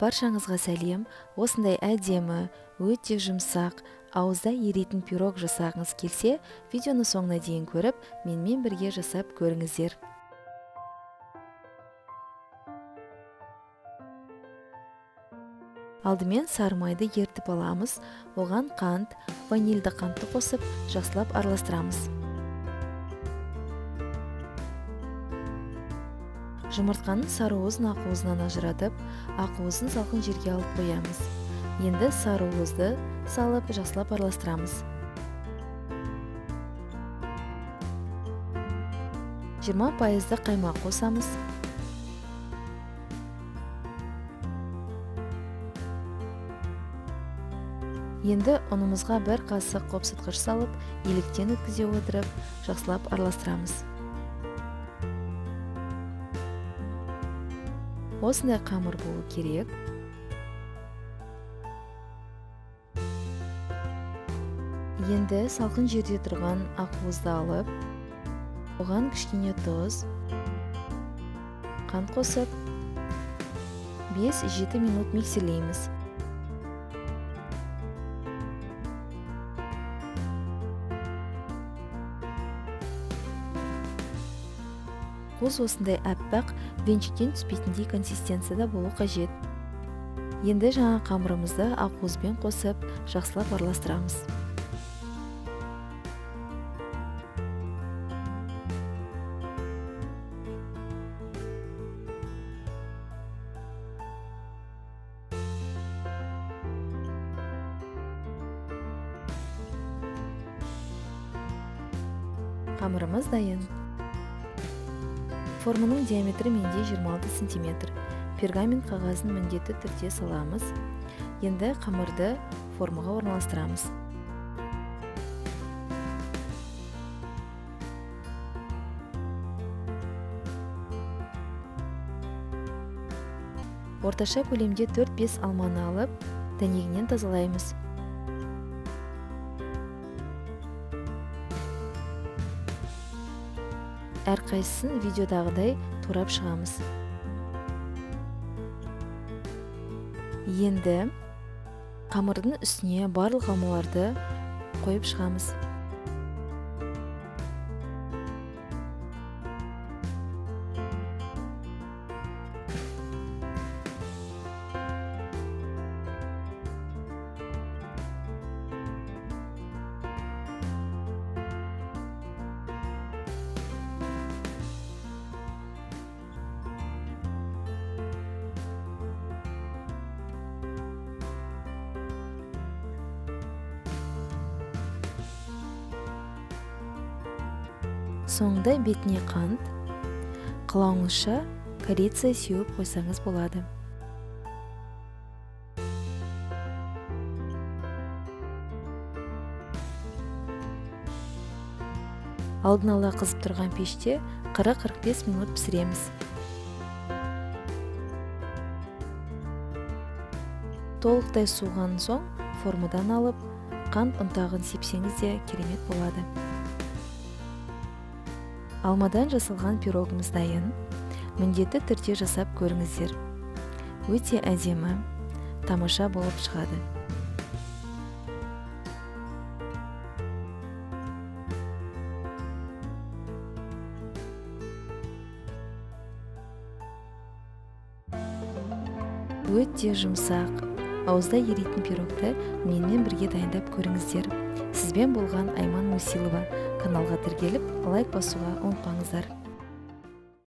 Баршаңызға сәлем. Осындай әдемі, өте жұмсақ, ауызда еритін пирог жасағыңыз келсе, видеоны соңына дейін көріп, менімен бірге жасап көріңіздер. Алдымен сары майды ертіп аламыз, оған қант, ванильді қантты қосып, жақсылап араластырамыз. Жұмыртқаның сары уызын ақуызынан ажыратып, ақуызын салқын жерге алып қоямыз. Енді сары уызды салып, жақсылап араластырамыз. 20% қаймақ қосамыз. Енді ұнымызға бір қасық қопсытқыш салып, електен өткізе отырып, жақсылап араластырамыз. Осындай қамыр болу керек. Енді салқын жерде тұрған ақуызды алып, оған кішкене тұз, қант қосып, 5-7 минут миксерлейміз. Қуыз осындай аппақ, венчиктен түспейтіндей консистенцияда болу қажет. Енді жаңа қамырымызды ақуызбен қосып, жақсылап араластырамыз. Қамырымыз дайын. Форманың диаметрі менде 26 сантиметр. Пергамент қағазын міндетті түрде саламыз. Енді қамырды формаға орналастырамыз. Орташа көлемде 4-5 алманы алып, дәнегінен тазалаймыз. Әрқайсысын видеодағыдай турап шығамыз. Енді қамырдың үстіне барлық алмаларды қойып шығамыз. Соңында бетіне қант, қалауыңызша корица сеуіп қойсаңыз болады. Алдын ала қызып тұрған пеште 40-45 минут пісіреміз. Толықтай суыған соң формадан алып, қант ұнтағын сепсеңіз де керемет болады. Алмадан жасалған пирогымыз дайын. Міндетті түрде жасап көріңіздер. Өте әдемі, тамаша болып шығады. Өте жұмсақ, ауызда еритін пирогты менімен бірге дайындап көріңіздер. Сізбен болған Айман Мусилова. Каналға тіркеліп, лайк басуға ұмытпаңыздар.